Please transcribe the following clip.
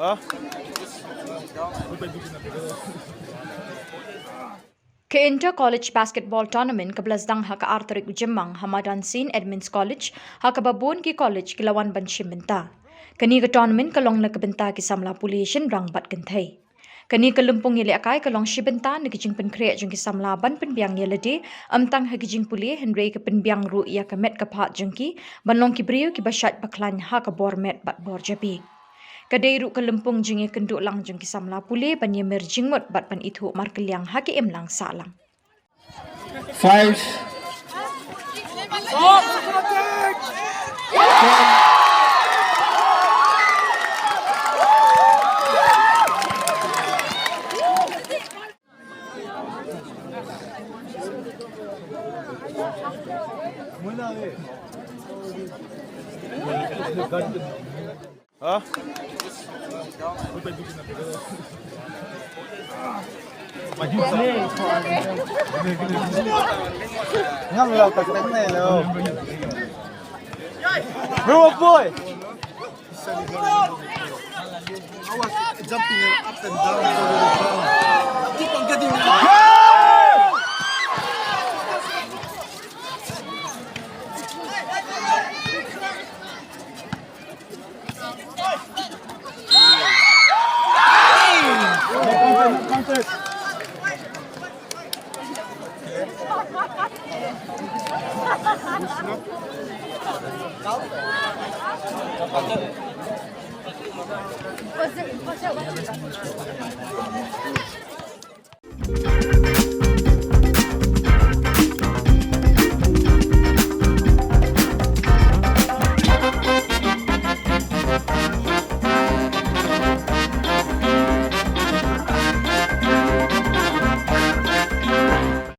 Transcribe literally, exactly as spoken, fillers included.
Ka Inter College Basketball Tournament kaba la sdang ha ka ar tarik u Jymmang ha madan Saint Edmund's College, ha kaba bun ki college ki la wan ban shim bynta. Kane ka tournament ka long na ka bynta ki samla pule shynrang bad kynthei. Kane ka lympung ïalehkai ka long shi bynta na ka jingpynkhreh jong ki samla ban pynbiang ïa lade, ym tang ha ki jingpule hynrei ka pynbiang ruh ïa ka met ka phad jong ki ban long ki briew kiba shait ba khlaiñ ha ka bor met bad bor jabieng. Ka dei ruh ka lympung jingïakynduh lang jong ki samla pule ban ïamir jingmut bad ban ithuh markylliang ha ka imlang sahlang. Five. Ha? Ngam lo ka teng ne lo. Bro, boy. I was jumping up and down. Keep on getting.